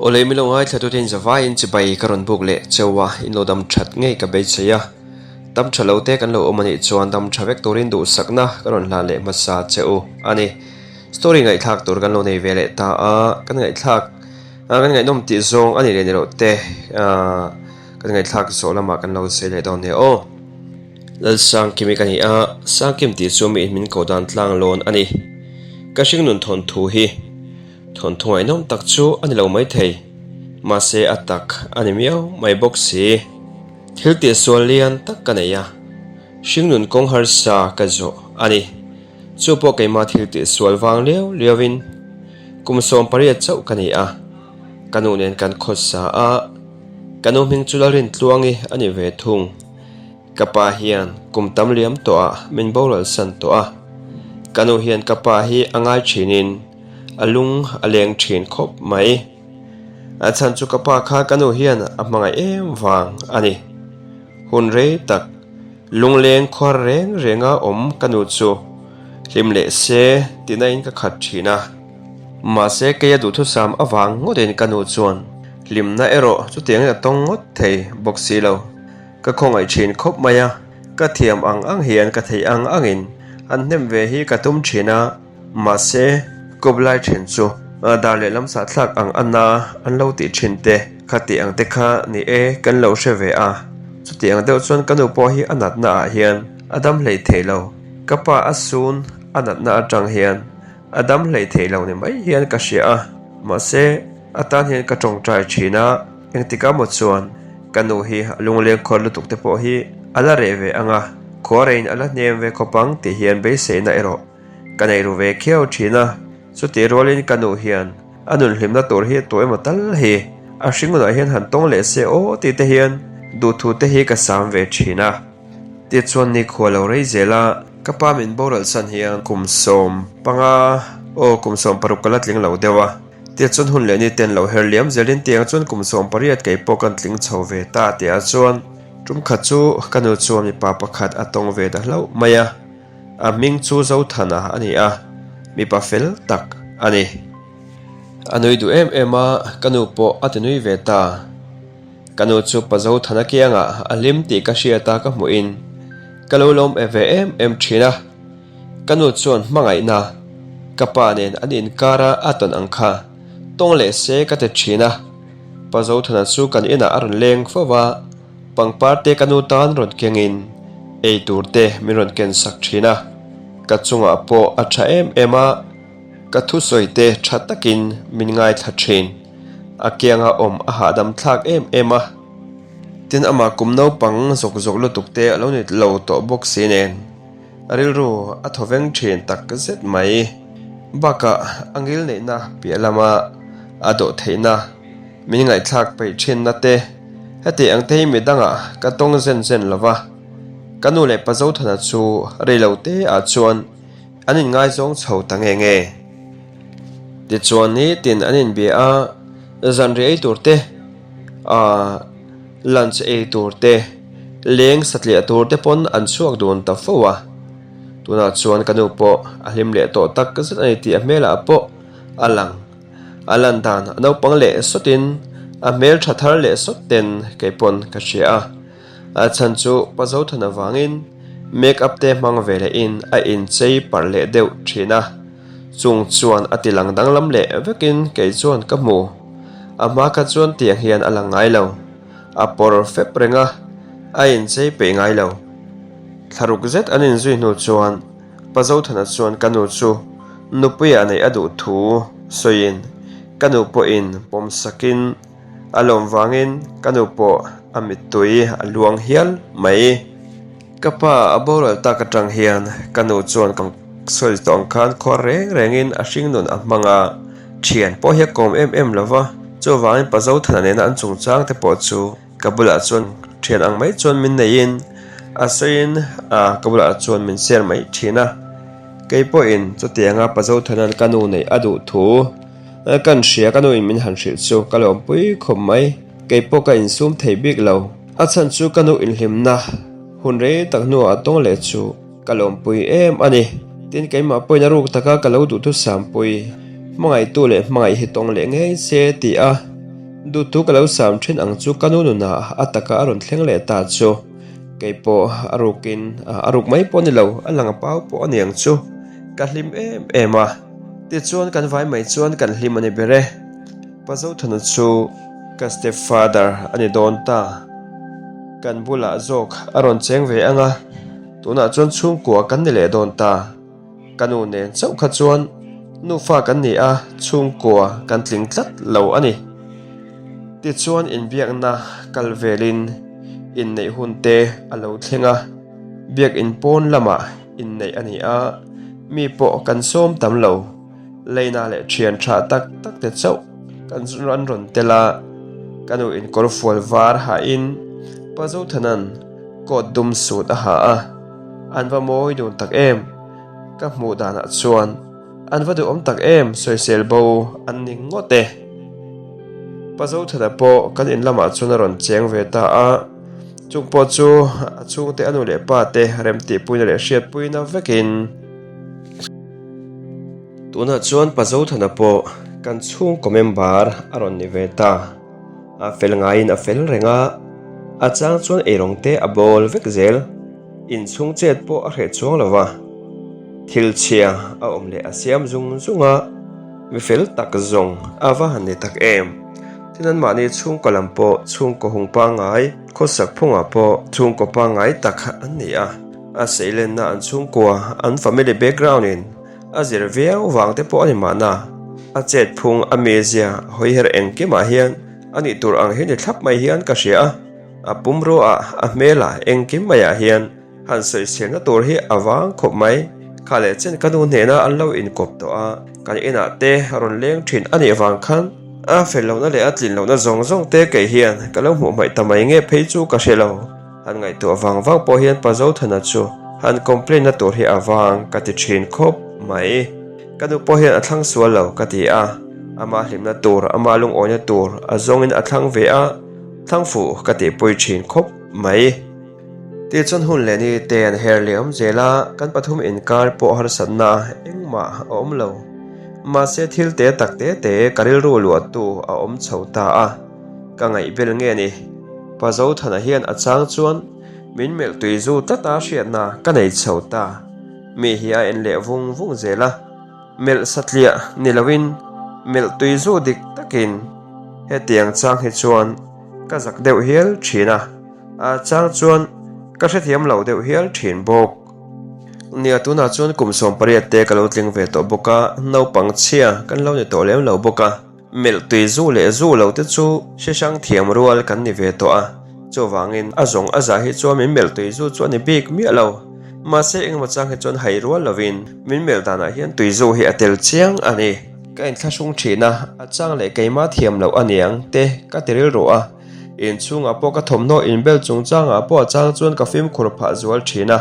Awle milo ngaithla tute in zavaiin chibai ka rawn buk leh cheu a, in lo dam that ngei ka beisei a. Dam tha lo te kan lo awm anih chuan dam tha vek turin duhsakna ka rawn hlan leh hmasa che u a ni. Story ngaihthlak tur kan lo nei ve leh ta a, kan ngaihthlak kan ngaihnawm tih zawng a nih leh ni loh te kan ngaihthlak zawh lamah kan lo sawi leh dawn nia aw. Lalsangkimi ka ni a, Sangkim tih chu mi in min koh dan tlang lawn a ni. Ka hringnun thawnthu hi thawnthu ngaihnawm tak chu a ni lo maithei, mahse a tak a ni miau mai bawk si. Thil tihsual lian tak ka nei a, hringnun kawng harsa ka zawh a ni. Chu pawh keimah thil tihsual vang liau liauin kum 18 chauh ka ni a, ka nu nen kan khawsa a, ka nu hming chu Lalrintluangi a ni ve thung. Ka pa hian kum tam liam tawhah min boral san tawh a, ka nu hian ka pa hi a ngai thinin a lung a leng thin khawp mai. A chhan chu ka pa kha ka nu hian a hmangaih em vang a ni. Hun rei tak lungleng khuar reng renga awm ka nu chu hlim leh se tihna in ka khat thin a. Mahse kei a duhthusam avang ngawtin ka nu chuan hlimna erawh chutiangin a tawng ngawt thei bawk si lo. Ka khawngaih thin khawp mai a, ka thiam ang ang hian ka theih ang angin an hnem ve hi ka tum thin a. Mahse, kawp lai then chu dar leh lam sahthlak ang a na an lo tih thin te kha tih ang te kha ni e kan lo hre ve a. Chuti ang deuh chuan ka nu pawh hi a natna ah hian a dam hlei thei lo. Ka pa a sun a natna atang hian a dam hlei thei lo ni mai hian ka hria a. Mahse, a tan hian ka tawngtai thin a, engtik ah maw chuan ka nu hi a lungleng khawl lutuk te pawh hi a la reh ve ang a, khuareiin a la hnem ve khawp ang tih hian beiseina erawh Ka nei ru ve khiau thin a, chutih rualin ka nu hian a nun hlimna tur hi tu emaw tal hi a hringunah hian han tawng leh se aw tih te hian duhthu te hi ka sam ve thin a. Tichuan nikhua lo rei zel a, ka pa min boral san hian kum 15 aw kum 16 ka la tling lo deuh a, tichuan hun leh ni ten lo her liam zelin tiang chuan kum 18 kei pawh kan tling chho ve ta tih ah chuan tum khat chu ka nu chuan mipa pakhat a tawng ve ta hlauh mai a. A hming chu Zothana a ni a, mipa fel tak a ni. A nui duh em em a, ka nu pawh a ti nui ve ta. Ka nu chu pa Zothana kiangah a hlim tih ka hriat a ka hmuhin ka lo lawm e ve em em thin a. Ka nu chuan hmangaihna ka pa nen an inkar a a tawn ang kha tawng leh se ka ti thin a. Pa Zothana chu kan inah a rawn leng fo va. Pangpar te ka nu tan rawn kengin ei tur te min rawn ken sak thin a, ka chungah pawh a tha em em a, ka thusawi te tha takin min ngaithla thin. A kianga awm a hahdam thlak em em a, tin amah kum naupang zawk zawk lutuk te a lo ni lo tawh bawk si nen a rilru a thawveng thin tak zet mai. Bakah a ngil neihna piah lama a dawh theihna min ngaihthlak peih thinna te, Heti ang te hi mi dangah ka tawng zen zen lo va, ka nu leh pa Zothana chu rei lo te ah chuan an inngaizawng chho ta nge nge. Tichuan nitin an inbia a, zanriah ei tur te, ah lunch ei tur te, leng satliah tur te pawn an chhuak dun ta fo a. Tunah chuan ka nu pawh a hlim leh tawh tak zet a ni tih a hmelah pawh a lang. A lan dan a naupang leh sawtin a hmel tha thar leh sawt ten kei pawn ka hria a. A chhan chu Pa Zothana vangin make up te hmang ve lehin a inchei parh leh deuh thin a. Chung chuan a ti lang danglam leh vekin kei chuan ka hmu. A hma kha chuan tiang hian a lang ngai lo. A pawr fep reng a, a inchei peih ngai lo. Thlaruk zet an inzui hnu chuan Pa Zothana chuan ka nu chu nupuia neih a duh thu sawiin ka nu pawhin pawm sakin a lawm vangin ka nu pawh a mittui a luang hial mai. Ka pa a boral tak atang hian ka nu chuan ka sawi tawh ang khan khuar reng rengin a hringnun a hmang a, thian pawh hi a kawm em em lo va, chuvangin Pa Zothana nena an chungchang te pawh chu Ka bulah chuan thian ang mai chuan min neiin a sawiin a ka bulah chuan min share mai thin a. Kei pawhin chutianga Pa Zothanan ka nu neih a duh thu kan hria ka nuin min han hrilh chu ka lawmpui khawp mai. Kei pawh ka insum thei bik lo. A chhan chu ka nu inhlimna hun rei tak hnuah a tawng leh chu ka lawmpui em a ni. Tin keimah pawhin a ruk taka ka lo duhthusam pui hmangaihtu leh hmangaih hi tawng leh ngei se ti a. Duhtu ka lo sam thin ang chu ka nu nunah a taka a rawn thleng leh ta chu. Kei pawh a rukin a ruk mai pawh a ni lo, a lang a pau pawh a ni ang chu. Ka hlim em em a, tichuan kan vai mai chuan kan hlim a ni ber e. Pa Zothana chu ka step father a ni dawn ta. Kan bulah zawk a rawn cheng ve ang a, tunah chuan chhungkua kan ni leh dawn ta. Ka nu nen chauh kha chuan nufa kan ni a, chhungkua kan tling tlat lo a ni. Tichuan inbiakna kal velin inneih hun te a lo thleng a, biakin pawn lamah inneih a ni a, mi pawh kan sawm tam lo. Leina leh thian tha tak tak te chauh kan an rawn tel a, ka nu in kawr fual var hahin Pa Zothanan coat dum suit a ha a, an va mawi dun tak em? Ka hmuh danah chuan an va duhawm tak em sawisel bo an ni ngawt e. Pa Zothana pawh kan in lamah chuan a rawn cheng ve ta a, chung pawh chu a chhungte a nu leh pa te remtihpuina leh hriatpuina vekin. Tunah chuan Pa Zothana pawh kan chhungkaw member a rawn ni ve ta. A fel ngaiin a fel reng a, a chang chuan eirawng te a bawl vek zel. Inchhung chet pawh a hreh chuang lo va, thil chhia a awm leh a siam zung zung a, mi fel tak zawng a va han ni tak em. Tin anmahni chhungkaw lam pawh chhungkaw hung pangngai, khawsak phungah pawh chhungkaw pangngai tak an ni a. A seilenna an chhungkua, an family background in a zir viau vang te pawh a ni mahna. A chet phung, a mizia, a hawiher engkimah hian a nih tur ang hi ni thlap mai hian ka hria a. A pumruaah, a hmelah, engkim maiah hian han sawiselna tur hi a vang khawp mai. Kha leh chen ka nu hnena an lo inkawp tawh a, kan inah te rawn leng thin a nih vang khan a fel lohna leh a tlin lohna zawng zawng te kei hian ka lo hmuh hmaih ta mai nge phei chu ka hre lo. Han ngaihtuah vang vang pawh hian Pa Zothana chu han complain na tur hi a vang ka ti thin khawp mai. Ka nu pawh hian a thlang sual lo ka ti a, ama hlimna tur, ama lungawina tur a zawngin a thlang ve a, thlang fuh ka tihpui thin khawp mai. Tichuan hun leh ni te an her leh awm zel a, kan pathum inkar pawh harsatna engmah a awm lo. Mahse thil te tak te te ka rilru luahtu a awm chho ta a. Ka ngaihbel nge ni? Pa Zothana hian a chang chuan min melh tui zu tlat a hriatna ka nei chho ta. Mi hi a en leh vung vung zel a, melh satliah ni loin melh tui zu dik takin hetiang chang hi chuan ka zak deuh hial thin a, a chang chuan ka hrethiam lo deuh hial thin bawk. Nia tunah chuan kum 18 te ka lo tling ve tawh bawk a, naupang chhia kan lo ni tawh lem lo bawk a. Melh tui zu leh zu lo te chu hre hrang thiam rual kan ni ve tawh a, chuvangin a zawng a zah hi chuan min melh tui zu chu a ni bik miah lo. Mahse engemaw chang hi chuan hai rual lovin min melh danah hian tui zu hi a tel chiang a ni. Ka inthlahrung thin a, a chang leh keimah thiam loh a niang te ka ti rilru a, inchhungah pawh ka thawmhnaw inbel chungchangah pawh a chang chuan ka fimkhur phah zual thin a.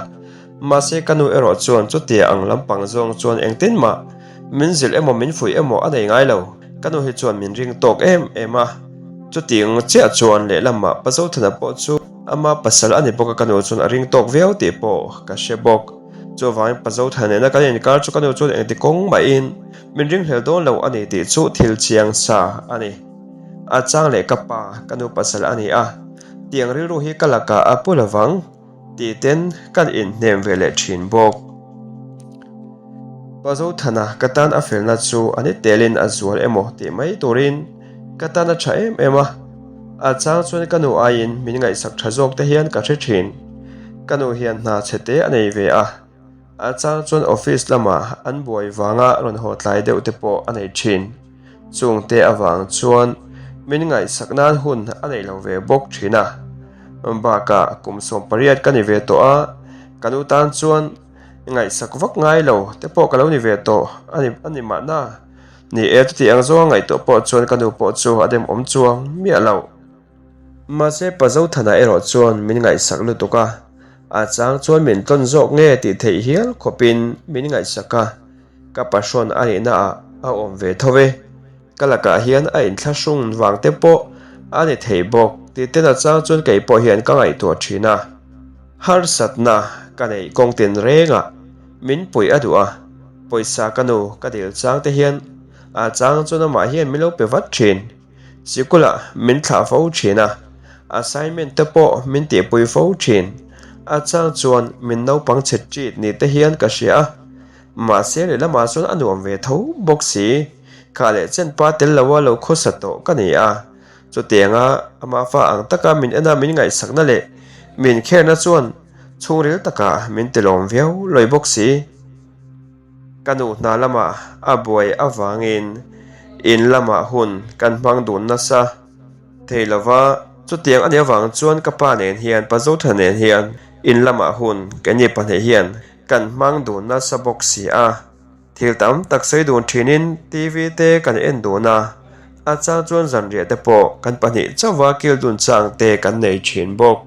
Mahse ka nu erawh chuan chutia ang lampang zawng chuan engtin mah min zilh emaw min fuih emaw a nei ngai lo. Ka nu hi chuan min ring tawk em em a, chutiang chiah chuan lehlamah Pa Zothana pawh chu ama pasal a ni bawk a ka nu chuan a ring tawk viau tih pawh ka hre bawk. Chuvangin Pa Zothana nena kan inkar chu ka nu chuan engti kawng mahin min ringhlel dawn lo a ni tih chu thil chiang sa a ni. A chang leh ka pa ka nu pasal a ni a, tiang rilru hi ka lakah a pu lovang. Tih ten kan inhnem ve leh thin bawk. Pa Zothana ka tan a felna chu a ni telin a zual emaw tih mai turin ka tan a tha em em a, a chang chuan ka nu aiin min ngaihsak tha zawk te hian ka hre thin. Ka nu hian hna chhe te a nei ve a. A chang chuan office lamah an buai vanga rawn haw tlai deuh te pawh a nei thin. Chungte avang chuan min ngaihsak nan hun a nei lo ve bawk thin a. Bakah kum 18 ka ni ve tawh a, ka nu tan chuan ngaihsak vak ngai lo te pawh ka lo ni ve tawh a ni a ni mahna. Ni e, chuti ang zawnga ngaihtuah pawh chuan ka nu pawh chu a demawm chuang miah lo. Mahse Pa Zothana erawh chuan min ngaihsak lutuk a, a chang chuan min tlawn zawk nge tih theih hial khawpin min ngaihsak a, ka pahrawn a nihna ah a awm ve tho e, ka lakah hian a inthlahrung vang te pawh a ni thei bawk tih ten a chang chuan kei pawh hian ka ngaihtuah thin a, harsatna ka neih kawng tin rengah min puih a duh a, pawisa ka nu ka dil chang te hian a chang chuan amah hian min lo pe vat thin. Sikulah min thlah fo thin a, assignment te pawh min tihpui fo thin. A chang chuan min naupang chhe ṭit ni te hian ka hria a, mahse lehlamah chuan a nuam ve tho bawk si. Kha leh chen pa tel loa lo khawsa tawh ka ni a, chutianga ama fa ang taka min en a min ngaihsakna leh min kherna chuan chhungril takah min tilawm viau lawi bawk si. Ka nu hna lamah a buai avangin in lamah hun kan hmang dun nasa thei lo va, chutiang a nih avang chuan ka pa nen hian, Pa Zotha nen hian in lamah hun keini pahnih hian kan hmang dun nasa bawk si a. Thil tam tak sawi dun thinin TV te kan en dun a, a chang chuan zanriah te pawh kan pahnih chauha kil dun chang te kan nei thin bawk.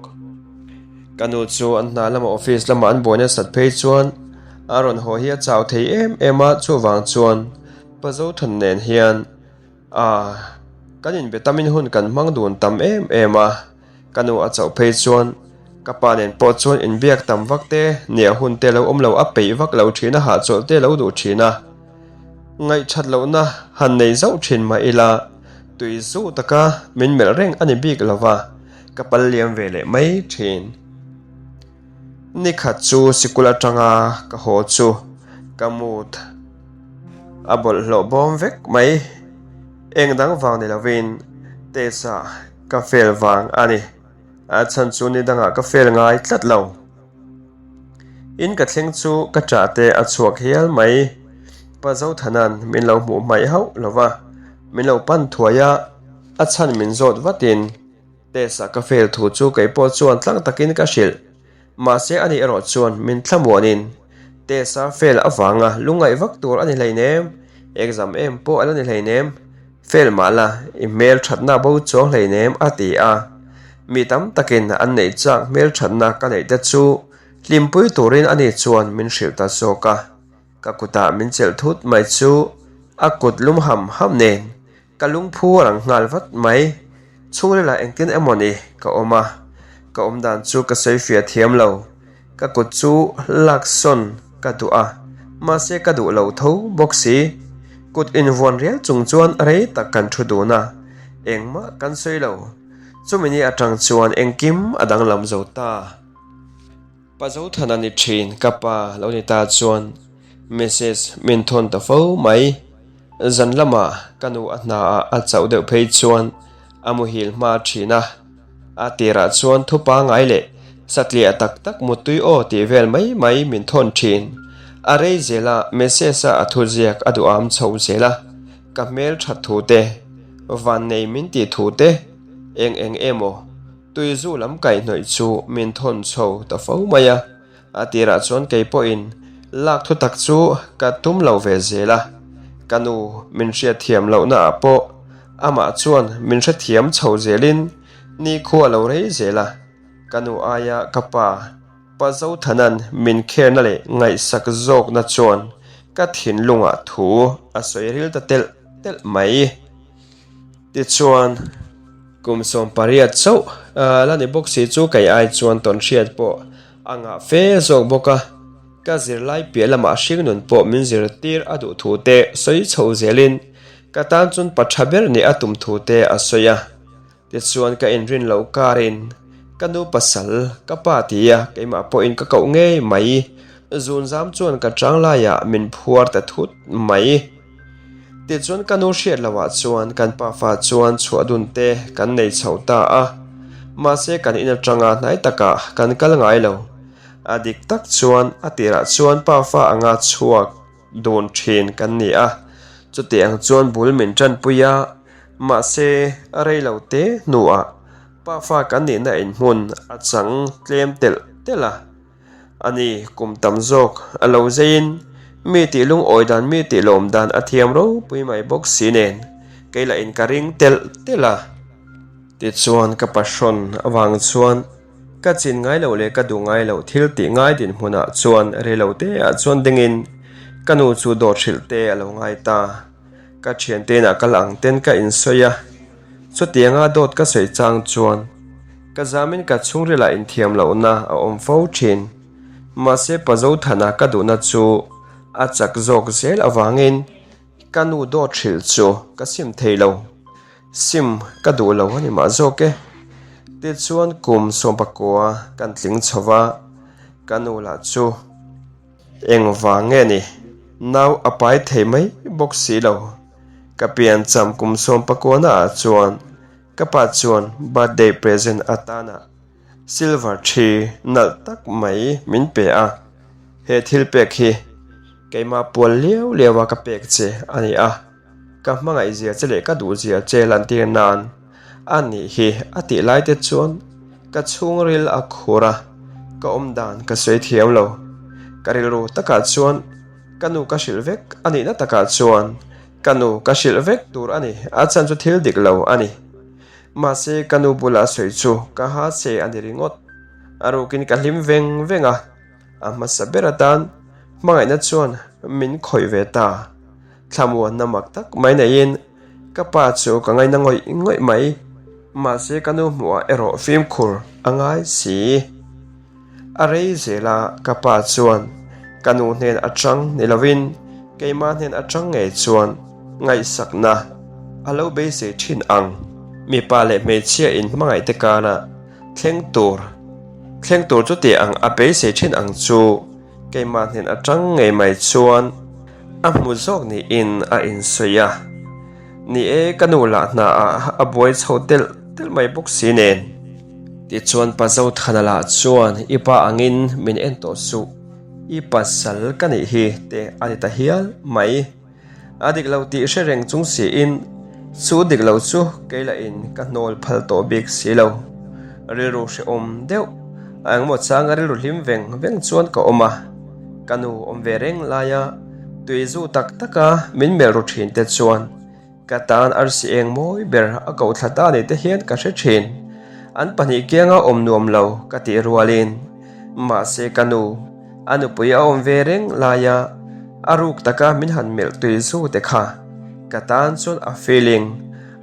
Ka nu chu an hna lamah office lamah an buai nasat phei chuan a rawn haw hi a chau thei em em a, chuvang chuan Pa Zothan nen hian a kan inbe tamin hun kan hmang dun tam em em a, ka nu a chauh phei chuan ka pa nen pawh chuan inbiak tam vak te nia hun te lo awm lo a peih vak lo thin a, hahchawlh te lo duh thin a, ngaihthat lohna han nei zauh thin mah ila tui zu taka min melh reng a ni bik lo va, ka pal liam ve leh mai thin. Nikhat chu sikul atanga ka haw chu ka mood a bawlhhlawh bawm vek mai. Eng dang vang ni lovin test ah ka fail vang a ni. A chhan chu ni dangah ka fail ngai tlat lo. In ka thleng chu ka ṭah te a chhuak hial mai. Pa Zothanan min lo hmuh hmaih hauh lo va, min lo pan thuai a, a chhan min zawt vatin. Test ah ka fail thu chu kei pawh chuan tlang takin ka hrilh. Mahse ani erawh chuan min thlamuanin test a fail avanga lungngaih vak tur a ni hleinem, exam em pawh a la ni hleinem, fail mah la i hmel thatna bo chuang hleinem a ti a. Mi tam takin an neih chak hmel thatna ka neih te chu hlimpui turin ani chuan min hrilh ta zawk a. Ka kutah min chelh thut mai chu a kut lum ham ham nen Ka lungphu a rang nghal vat mai. Chhungrilah engtin emaw ni ka awm a, ka awm dan chu ka sawi fiah thiam lo. Ka kut chu laksawn ka duh a, mahse ka duh lo tho bawk si. Kut invuan rial chung chuan rei tak kan thu dun a, engmah kan sawi lo. Chumi ni atang chuan engkim a danglam zo ta. Pa Zothana ni thin ka pa lo ni ta chuan message min thawn ta fo mai. Zan lamah ka nu a hna ah a chauh deuh phei chuan a muhil hma thin a, a tirah chuan thu pangai leh satliah tak tak muttui aw tih vel mai mai min thawn thin. A rei zel a message a a thuziak a duham chho zel a, ka hmel that thu te, vannei min tih thu te, eng eng emaw. Tui zu lam kaihhnawih chu min thawn chho ta fo mai a, a tirah chuan kei pawhin lak thu tak chu ka tum lo ve zel a, ka nu min hriatthiam lohna ah pawh amah chuan min hrethiam chho zelin nikhua lo rei zel a, ka nu aia ka pa Pa Zothanan min kherna leh ngaihsak zawkna chuan ka thinlungah thu a sawi ril ta telh telh mai. Tichuan, kum 18 chauh la ni bawk si chu kei ai chuan tawn hriat pawh a ngah fe zawk bawk a, ka zirlai piah lamah hringnun pawh min zirtir a duh thu te sawi chho zelin ka tan chuan pa tha ber nih a tum thu te a sawi a. Tichuan ka inrin loh karin ka nu pasal ka pa tia keimah pawhin ka koh ngei mai. Zunzam chuan ka chang laiah min phuar ta thut mai. Tichuan ka nu hriat lohah chuan kan pafa chuan chhuah dun te kan nei chho ta a. Mahse kan in atanga hnai takah kan kal ngai lo. A dik tak chuan a tirah chuan pafa anga chhuak dun thin kan ni a. Chutiang chuan bul min tanpui a, mahse a rei lo te hnuah pafa kan nihna inhmun a chang tlem telh telh a. A ni, kum tam zawk a lo zeiin mi tih lungawi dan mi tih lawm dan a thiam ropui mai bawk si nen kei lah in ka ring telh telh a. Tichuan ka pahrawn avang chuan ka chin ngai loh leh ka duh ngai loh thil tih ngai dinhmunah chuan reilo te ah chuan dingin ka nu chu dawt hrilh te a lo ngai ta. Ka thiante inah kal ang ten ka insawi a, chutianga dawt ka sawi chang chuan ka zamin ka chhungrilah inthiam lohna a awm fo thin. Mahse Pa Zothana ka duhna chu a chak zawk zel avangin ka nu dawt hrilh chu ka sim thei lo. Sim ka duh lo a ni mah zawk e. Tichuan kum sawmpakua kan tling chho va, ka nu lah chu engvang nge ni, nau a pai thei mai bawk si lo. Ka piancham kum sawmpakuana ah chuan ka pa chuan birthday present atana Silver thi nalh tak mai min pe a, he thil pek hi keimah pual liau liau a ka pek che a ni a, ka hmangaih zia che leh ka duh zia che lantir nan a nih hi a tih lai te chuan ka chhungril a khur a, ka awm dan ka sawi thiam lo. Ka rilru takah chuan ka nu ka hrilh vek a nihna takah chuan ka nu ka hrilh vek tur a ni, a chhan chu thil dik lo a ni. Mahse ka nu bula sawi chu ka ha che a ni ringawt. A rukin ka hlim veng veng a, a hmasa ber atan hmangaihna chuan min khawih ve ta. Thlamuanna mak tak mai neiin ka pa chu ka ngaina ngawih ngawih mai. Mahse ka nu hmuhah erawh fimkhur a ngai si. A rei zel a, ka pa chuan ka nu hnen atang ni lovin keimah hnen atang ngei chuan ngaihsakna a lo beisei thin ang. Mipa leh hmeichhia in hmangaih te karah thleng tur thleng tur chu tih ang a beisei thin ang chu keimah hnen atang ngei mai chuan a hmu zawk niin a insawi a. Ni e, ka nu lah hna ah a buai chho telh telh mai bawk si nen. Tichuan Pa Zothana lah chuan i pa angin min en tawh suh, i pasal ka nih hi te a ni ta hial mai. A dik lo tih hre reng chung siin chu dik lo chu kei lahin ka hnawl phal tawh bik si lo. Rilru hrehawm deuh a engmaw changa rilru hlim veng veng chuan ka awm a, ka nu awm ve reng laia tui zu tak taka min melh ru thin te chuan Ka tan arsi eng mawi ber a ko thla ta ni te hian ka hre thin. An pahnih kianga awm nuam lo ka tih rualin. Mahse ka nu, a nupui a awm ve reng laia a ruk taka min han melh tui zu te kha ka tan chuan a feeling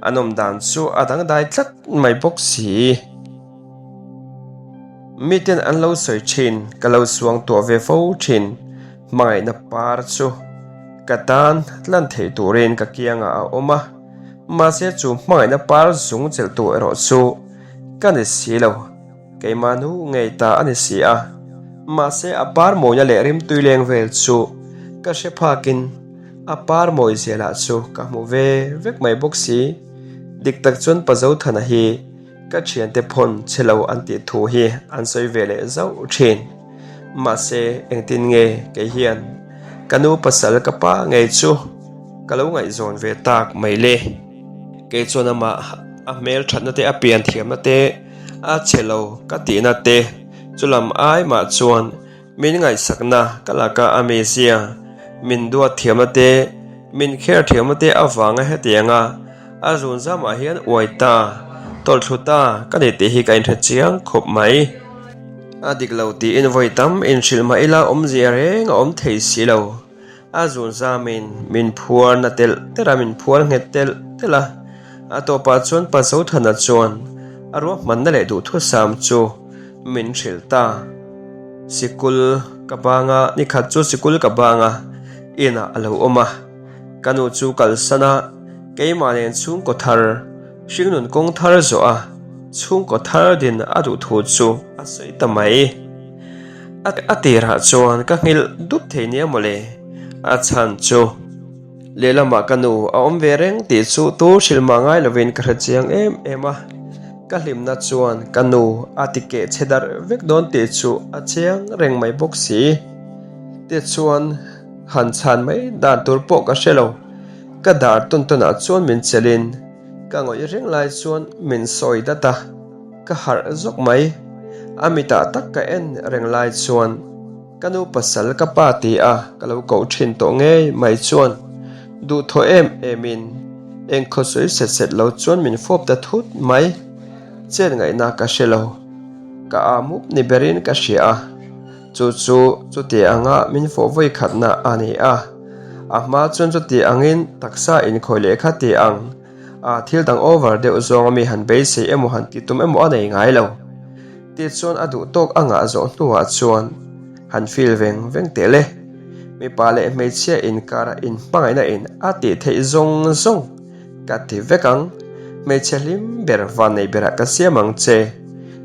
a nawm dan chu a dangdai tlat mai bawk si. Miten an lo sawi thin, ka lo suang tuah ve fo thin. Hmangaihna par chu ka tan tlan theih turin ka kiangah a awm a, mahse chu hmangaihna par zung chelhtu erawh chu ka ni si lo, keimah nu ngei ta a ni si a, mahse a par mawina leh rimtui leng vel chu ka hre phakin a par mawi zia lah chu ka hmu ve vek mai bawk si, dik tak chuan Pa Zothana hi. Ka thiante phawn che lo an tih thu hi an sawi ve leh zauh thin. Mahse, engtin nge kei hian ka nu pasal ka pa ngei chu ka lo ngaihzawn ve tak mai le. Kei chuan amah a hmel thatna te a pian thiamna te a che lo ka tihna te chulam ai mah chuan Min ngaihsakna ka laka a mizia, min duat thiamna te, min kher thiamna te avanga hetianga a zun zamah hian uai ta, tawlhthlu ta ka ni tih hi ka inhre chiang khawp mai. A dik lo tiin vawi tam inhrilh mah ila awmzia reng a awm thei si lo. A zun zamin min phuar na telh telh a, min phuar nghet telh telh a. A tawpah chuan Pa Zothana chuan a ruahmanna leh duhthusam chu min hrilh ta. Sikul ka bang a, nikhat chu sikul ka bang a, inah a lo awm a. Ka nu chu kalsan a, keimah nen chhungkaw thar, hringnun kawng thar zawh a, chhungkaw thar din a duh thu chu a sawi ta mai. A tirah chuan ka nghilh dup thei nia mawle, a chhan chu lehlamah ka nu a awm ve reng tih chu tu hrilh mah ngai lovin ka hre chiang em em a, ka hlimna chuan ka nu a ti keh chhe darh vek dawn tih chu a chiang reng mai bawk si. Tichuan han chhan mai dan tur pawh ka hre lo, ka dar tawn tawnah chuan min chelhin ka ngawih reng lai chuan min sawi dat a. Ka harh zawk mai. A mitah tak ka en reng lai chuan ka nu pasal ka pa ti a ka lo koh thin tawh ngei mai chuan duhthawh em em in eng khawsawi set set lo chuan min fawp ta thut mai. Chet ngaihna ka hre lo. Ka a mup ni berin ka hria a. Chu chu chuti anga min fawh vawi khatna a ni a. A hma chuan chuti angin taksa inkhawih leh kha ti ang. A thil dang over deuh zawng ami han beisei emaw han ti tum emaw a nei ngai lo. Tichuan a duh tawk a ngah zawh hnuah chuan han feel veng veng teh le. Mipa leh hmeichhia inkara inhmangaihna in a tih theih zawng zawng ka ti vek ang. Hmeichhe hlim ber vannei berah ka siam ang che.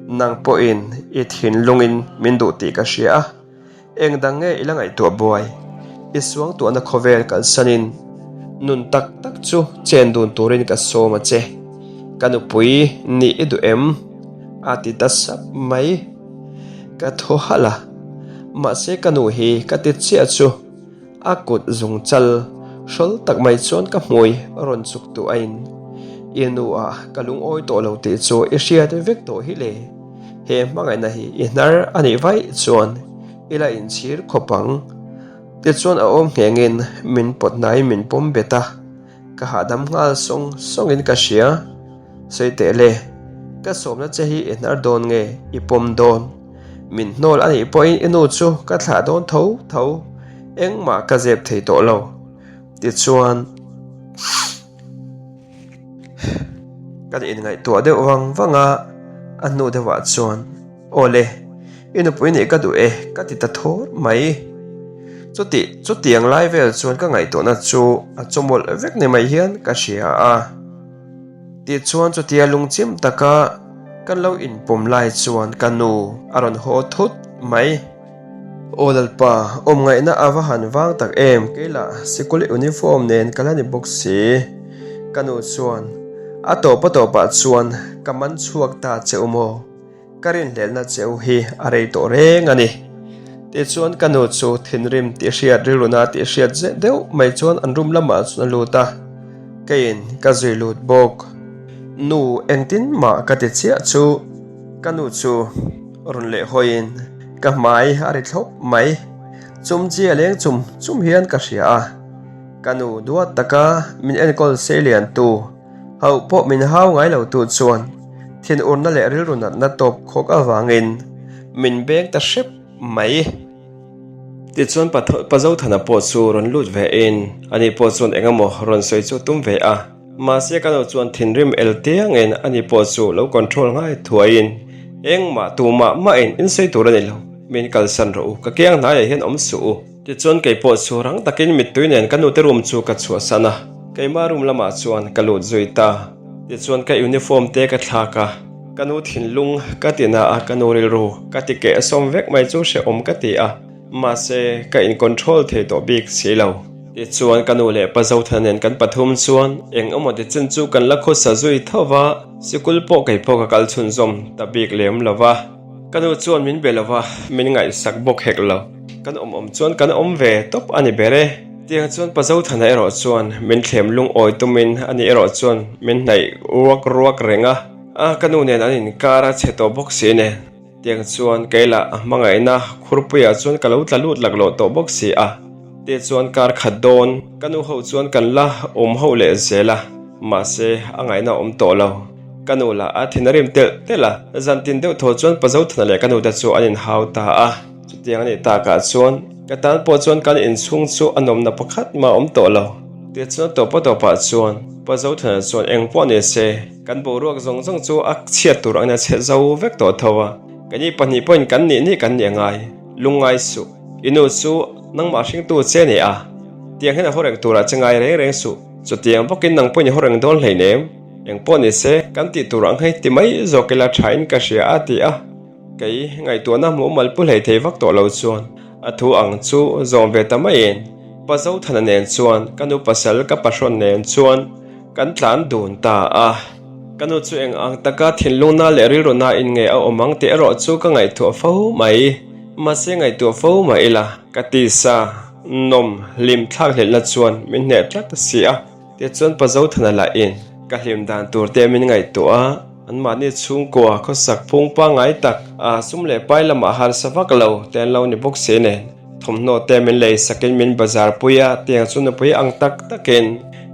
Nang pawhin i thinlungin min duh tih ka hria a. Eng dang nge i la ngaihtuah buai? I suangtuahna khawvel kalsanin nun tak tak chu chen dun turin ka sawm a che. Ka nupui nih i duh em? A ti ta sap mai. Ka thaw halh a, mahse ka nu hi ka ti chiah chu a kut zung chal hrawl tak mai chuan ka hmui rawn chuk tuah in i nu ah ka lungawi tawh lo tih chu i hriat vek tawh hi le. He hmangaihna hi i hnar a nih vaih chuan i la inchhir khawp ang. Tichuan a awm nghengin min pawt hnaiin min pawm bet a, ka hahdam nghal sawng sawngin ka hria. Sawi teh le, ka sawmna che hi i hnar dawn nge i pawm dawn? Min hnawl a nih pawhin i nu chu ka thlah dawn tho tho, engmah ka zep thei tawh lo. Tichuan. Kan inngaihtuah deuh vang vang a, a hnu deuhah chuan, Aw le, i nupui nih ka duh e, ka ti ta thawr mai. Chuti, chutiang lai vel chuan ka ngaihtuahna chu a chawmawlh vek ni mai hian ka hria a. Tichuan chutia lungchim taka kan lo inpawm lai chuan ka nu a rawn haw thut mai. Aw Lalpa, awm ngaihna a va han vang tak em, kei lah sikul uniform nen ka la ni bawk si. Ka nu chuan, A tawp a tawpah chuan ka man chhuak ta che u maw? Ka rinhlelhna che u hi a rei tawh reng a ni. Tichuan ka nu chu thinrim tih hriat rilruna tih hriat zeh deuh mai chuan an room lamah chuan a lut a, keiin ka zui lut bawk. Nu engtin mah ka ti chiah chu ka nu chu rawn leh hawiin ka hmai a ri thlawp mai. Chum chi a leng chum chum hian ka hria a, ka nu duat taka min enkawl sei liantu hauh pawh min hau ngai lo tu chuan thinurna leh rilru natna tawp khawk avangin min beng ta hrep mai. Tichuan Pazothana pawh chu rawn lut ve in ani pawh chuan engemaw rawn sawi chu tum ve a. Mahse ka nu chuan thinrim el tiangin ani pawh chu lo control nghai thuaiin engmah tumah mahin in sawi tur a ni lo, min kalsan rawh u, ka kiang hnaiah hian awm suh u. Tichuan kei pawh chu rang takin mittui nen ka nute room chu ka chhuahsan a, keimah room lamah chuan ka lut zui ta. Tichuan ka uniform te ka thlak a, ka nu thinlung ka ti na a, ka nu rilru ka ti keh sawm vek mai chu hrehawm ka ti a. Mahse, ka in control thei tawh bik si lo. Tichuan ka nu leh pa Zothana nen kan pathum chuan eng emaw ti chin chu kan la khawsa zui tho va, sikul pawh kei pawh ka kal chhunzawm ta bik lem lo va. Ka nu chuan min be lo va, min ngaihsak bawk hek lo. Kan awm awm chuan kan awm ve tawp a ni ber e. Tiang chuan pa Zothana erawh chuan min thlem lungawi tumin ani erawh chuan min hnaih ruak ruak reng a. A, ka nu nen an inkar a chhe tawh bawk si nen. Tiang chuan kei lah a hmangaihna khurpuiah chuan ka lo tla lut laklawh tawh bawk si a. Te chuan kar khat dawn ka nu ho chuan kan la awm ho leh zel a, mahse a ngaihna a awm tawh lo. Ka nu lah a thin a rim telh telh a, zantin deuh thaw chuan Pazothana leh ka nu te chu an inhau ta a. Chutiang a nih takah chuan ka tan pawh chuan kan inchhung chu a nawmna pakhat mah a awm tawh lo. Tichuan tawpa tawpah chuan Pazothana chuan eng pawh ni se, Kan boruak zawng zawng chu a chhiat tur angin a chhe zo vek tawh tho a, keini pahnih pawhin kan nih nih kan nih a ngai. Lungngai suh, i nu chu nangmah hringtu che a ni a, tiang hian a haw reng turah che ngai reng reng suh. Chutiang bawkin nang pawhin i haw reng dawn hleinem, eng pawh ni se kan tih tur ang hei ti mai zawk ila thain ka hria a ti a. Kei ngaihtuahna hmuh mal pu hlei thei vak tawh lo chuan a thu ang chu zawm ve ta maiin Pazothana nen chuan ka nu pasal ka pahrawn nen chuan Kan tlan dun ta a, ka nu chu eng ang taka thinlungna leh rilruna in nge a awm ang tih erawh chu ka ngaihtuah fo mai. Mahse ngaihtuah fo mah ila, ka tisa nawm hlim thlak hlelhna chuan min hneh tlat si a. Tichuan Pazothana lahin ka hlim dan tur te min ngaihtuah a, anmahni chhungkua khawsak phung pangngai tak a sum leh pai lamah harsa vak lo te an lo ni bawk si nen. Thawmhnaw te min lei sakin min bazar pui a, tiang chu nupui ang tak takin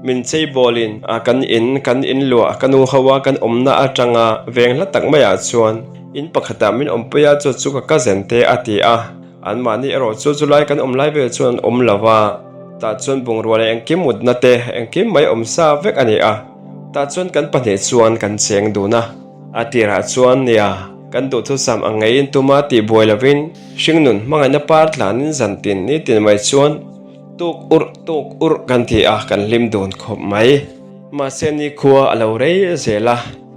min chei bawlin a kan in kan in luah ka nu ho a kan awmna atanga veng hla tak maiah chuan in pakhatah min awmpui a chu chu ka cousin te a ti a, anmahni erawh chu chulai kan awm lai vel chuan an awm lo va, tah chuan bungrua leh engkim mutna te engkim mai awm sa vek a ni a, tah chuan kan pahnih chuan kan cheng dun a. A tirah chuan nia, kan duhthusam ang ngeiin tuma tih buai lovin hringnun hmangaihna par tlanin zantin nitin mai chuan tuk urh tuk urh kan ti a, kan hlim dun khawp mai. Mahse nikhua a lo rei zel a,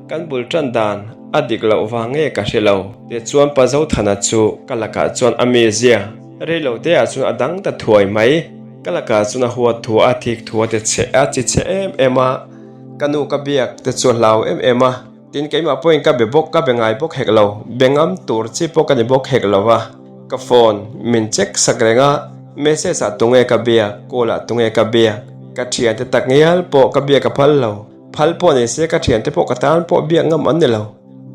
kan bul tan dan a dik loh vang nge ka hre lo. Tichuan Pa Zothana chu ka lakah chuan a mizia rei lo te ah chuan a dang ta thuai mai. Ka lakah chuan a huat thu a thik thu a ti chhe a chi chhe em em a, ka nu ka biak te chu a hlau em em a. Tin keimah pawhin ka be bawk ka be ngai bawk hek lo, be ngam tur chi pawh ka ni bawk hek lo va. Ka phone min check sak reng a, message ah tunge ka biak, call ah tunge ka biak, ka thiante tak ngial pawh ka biak a phal lo, phal pawh ni se ka thiante pawh ka tan pawh biak ngam an ni lo.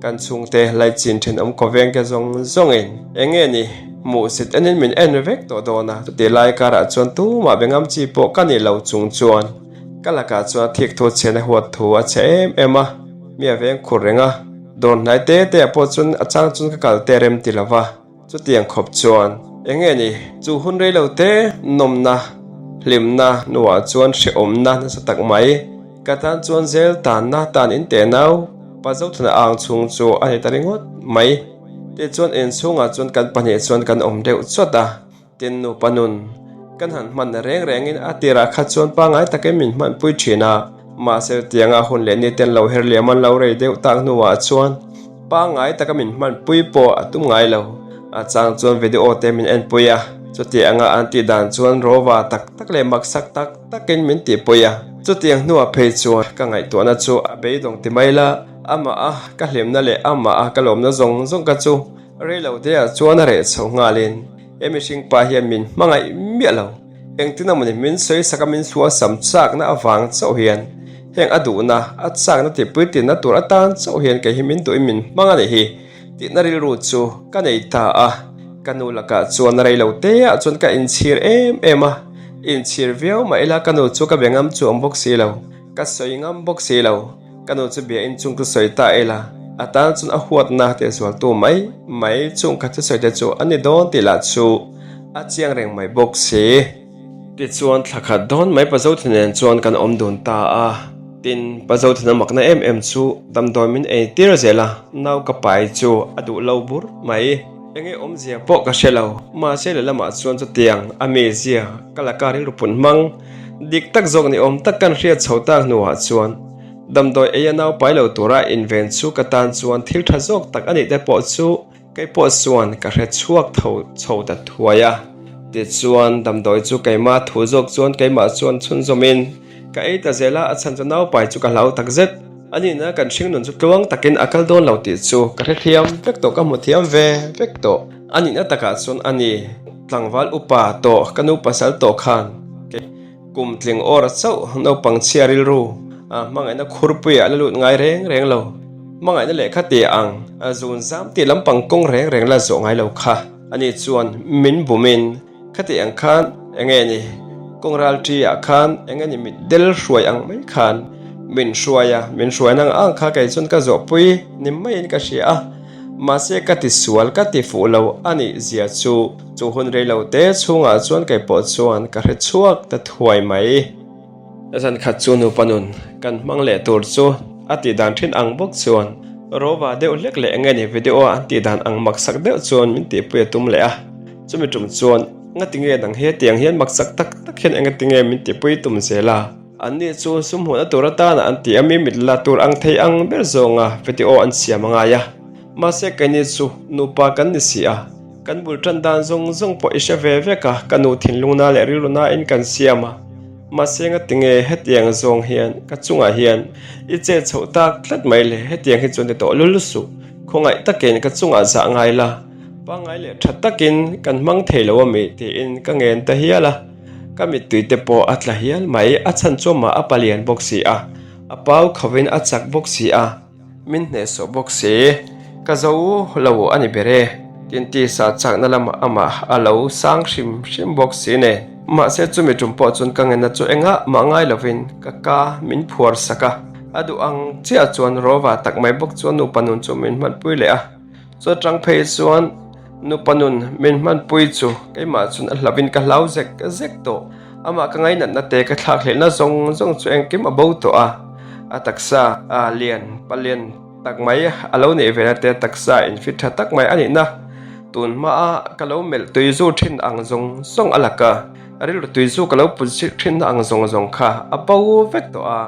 Kan chhungte laichin thenawm khawveng te zawng zawngin eng nge ni hmuhsit enin min en vek tawh dawn a, chutih lai karah chuan tumah be ngam chi pawh ka ni lo chung chuan ka lakah chuan a thikthu chhian a huat thu a chhe em em a. Mi a veng khur reng a, dawr hnai te te ah pawh chuan a chang chuan ka kal te rem ti lo va, chutiang khawp chuan eng nge ni? Chu hun rei lo te nawmna, hlimna hnuah chuan hrehawmna nasa tak mai ka tan chuan zel tanna tan in teh nau pa Zothana ang chhung chu a ni ta ringawt mai. Tichuan inchhungah chuan kan pahnih chuan kan awm deuh chawt a. Tin nupa nun kan han hman reng rengin a tirah kha chuan pangngai takin min hmanpui thin a, mahse tianga hun leh ni ten lo her liam an lo rei deuh tak hnuah chuan pangngai taka min hmanpui pawh a tum ngai lo. A chang chuan video te min enpui a, chuti anga an tih dan chuan rawva tak tak leh maksak tak takin min tihpui a. Chutiang hnuah phei chuan ka ngaihtuahna chu a beidawng ti mai la, amah a ka hlimna leh amah a ka lawmna zawng zawng ka chu reiloteah chuan a reh chho nghalin, He mihring pa hian min hmangaih miah lo. Engtin amawni min sawi sak a min sual sam chakna avang chauh hian heng a duhna, a chakna tihpui tinna tur atan chauh hian kei hi min duhin min hmang a nih hi tihna rilru chu ka nei ta a. Ka nu lakah chuan rei lo te ah chuan ka inchhir em em a, inchhir viau mah ila ka nu chu ka be ngam chuang bawk si lo, ka sawi ngam bawk si lo. Ka nu chu bia in chung chu sawi ta ila, a tan chuan a huatna teh zualtu mai mai chung kha thusawi te chu a ni dawn tih lah chu a chiang reng mai bawk si. Tichuan thla khat dawn mai Pazothi nen chuan kan awm dun ta a, tin Pazothina makna em em chu damdawi min ei tir zel a, nau ka pai chu a duh lo bur mai. Enge awmzia pawh ka hre lo, mahse lehlamah chuan chutiang a mizia ka laka rilru pun hmang dik tak zawk ni awm tak kan hriat chho tak hnuah chuan Damdawi ei a naupai lo tura inven chu ka tan chuan thil tha zawk tak a nih te pawh chu kei pawh chuan ka hre chhuak tho chho ta thuai a. Tichuan damdawi chu keimah thu zawk chuan keimah chuan chhunzawmin ka ei ta zel a, a chhan chu naupai chu ka hlau tak zet. A nihna kan hringnun chu tluang takin a kal dawn lo tih chu ka hrethiam vek tawh, ka hmu thiam ve vek tawh. A nihna takah chuan a ni, tlangval upa tawh ka nu pasal tawh khan kei. Kum tling awr chauh naupang chhia rilru a hmangaihna khurpuiah la lut ngai reng reng lo. Hmangaihna lehkha tih ang a zun zam tih lampang kawng reng reng la zawh ngai lo kha. Ani chuan min bumin khati ang khan enge ni kawng ral ṭi ah khan enge ni mit del hruai ang mai khan min hruai a, min hruai nang ang kha kei chuan ka zawhpui ni maiin ka hria a. Mahse ka ti sual ka ti fuh lo a nih zia chu chu hun rei lo te chhungah chuan kei pawh chuan ka hre chhuak ta thuai mai. Zan khat chu nupa nun kan hmang leh tur chu a tih dan thin ang bawk chuan Rova deuh hlek leh enge ni video a an tih dan ang maksak deuh chuan min tihpui a tum leh a, chumi tum chuan ngatinge dang hetiang hian maksak tak tak hian engatinge min tihpui tum zel a? Anni chu sum hmuhna tur atana an ti a, mi mit la tur ang thei ang ber zawnga video an siam a ngai a. Mahse keini chu nupa kan ni si a, kan bul tan dan zawng zawng pawh i hre ve vek a, ka nu thinlungna leh rilrunain kan siam a. Mahse ngatinge hetiang zawng hian ka chungah hian i che chhoh tak tlat mai le, hetiang hi chuan ti tawh lul suh, khawngaih takin ka chungah zah ngai la, pangngai leh tha takin kan hmang thei lo ami tiin ka ngen ta hial a. Ka mittui te pawh a tla hial mai, a chhan chu amah a palian bawk si a, a pau khovin a chak bawk si a, min hnehsawh bawk si, ka zo lo a ni ber e, tin tisa chakna lamah amah a lo sang hrim hrim bawk si nen. Mahse chumi tum pawh chuan ka ngenna chu engah mah ngai lovin ka ka min phuar sak a, a duh ang chiah chuan rawva tak mai bawk chuan nupa nun chu min hmanpui leh a. Chutang phei chuan nupa nun min hmanpui chu keimah chuan a hlauhin ka hlau zek zek tawh. Amah ka ngainatna te ka thlakhlehna zawng zawng chu engkim a bo tawh a. A taksa a lian palian tak mai a lo neih vena te taksa infit tha tak mai a nihna. Tun hmaa ka lo melh tui zu thin ang zawng zawng a lak a, rilru tui zu ka lo put thinna ang zawng zawng kha a bo vek tawh a.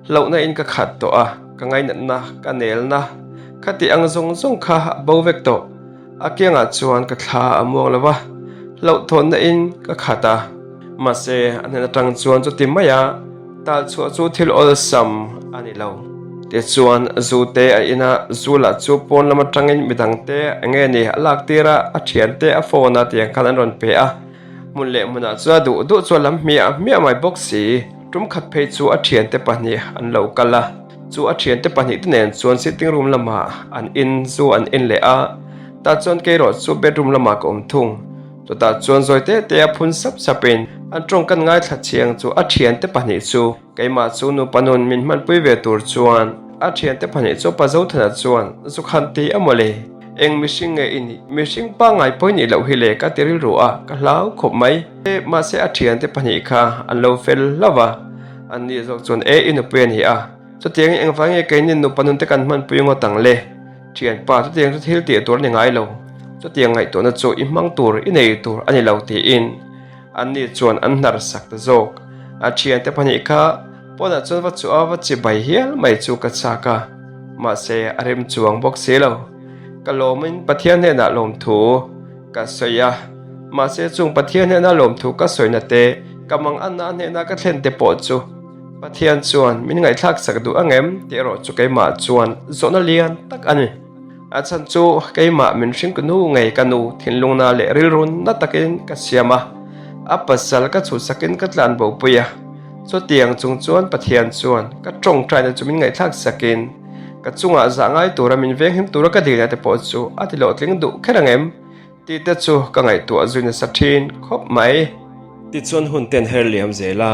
Hlauhna in ka khat tawh a, ka ngainatna, ka nelna, ka tih ang zawng zawng kha a bo vek tawh. A kiangah chuan ka thla a muang lo va, hlauhthawnna in ka khat a. Mahse, a hnen atang chuan chuti maia tal chhuah chu thil awlsam a ni lo. Tichuan, zu te a in a, zu lah chu pawn lam atangin midangte eng nge ni a lak tir a, a thiante a phone a tiang khan an rawn pe a. Hmun leh hmunah chuan a duh duh chu a lam hmiah hmiah mai bawk si. Tum khat phei chu a thiante pahnih an lo kal a, chu a thiante pahnih te nen chuan sitting room lamah an in chu an en leh a, tah chuan keirawh chu bedroom lamah ka awm thung. Chutah chuan zawi te te a phun sap sapin an tawng kan ngaithla chiang chu a thiante pahnih chu keimah chu nupa nun min hmanpui ve tur chuan a thiante pahnih chu pa Zothana chuan zu khan ti a mawle. Eng mihring nge i nih? Mihring pangngai pawh i nih loh hi le ka ti rilru a, ka hlau khawp mai. Mahse a thiante pahnih kha an lo fel hlauh a, an nih zawk chuan e i nupui a ni a, chutiangin engvang nge keini nupa nun te kan hmanpui ngawt ang le? Thianpa chutiang chu thil tih tur a ni ngai lo, chutiang ngaihtuahna chu i hmang tur i nei tur a ni lo tiin an ni chuan an hnar sak ta zawk. A thiante pahnih kha pawnah chuan va chhuah a va chi bai hial mai chu ka chak a, mahse a rem chuang bawk si lo. Ka lawmin Pathian hnenah lawmthu ka sawi a, mahse chung Pathian hnena lawmthu ka sawina te, ka manganna hnena ka thlen te pawh chu Pathian chuan min ngaihthlak sak duh angem tih erawh chu keimah chuan zawhna lian tak a ni. A chhan chu keimah min hringknu ngei ka nu thinlungna leh rilru na takin ka siam a, a pasal ka chhuhsakin ka tlanbo pui a. Chutiang chung chuan Pathian chuan ka tawngtaina chu min ngaihthlak sakin ka chungah zah ngai tura min venghim tura ka dilna te pawh chu a ti hlawhtling duh kher ang em tih te chu ka ngaihtuah zui nasa thin khawp mai. Tichuan hun ten her liam zel a,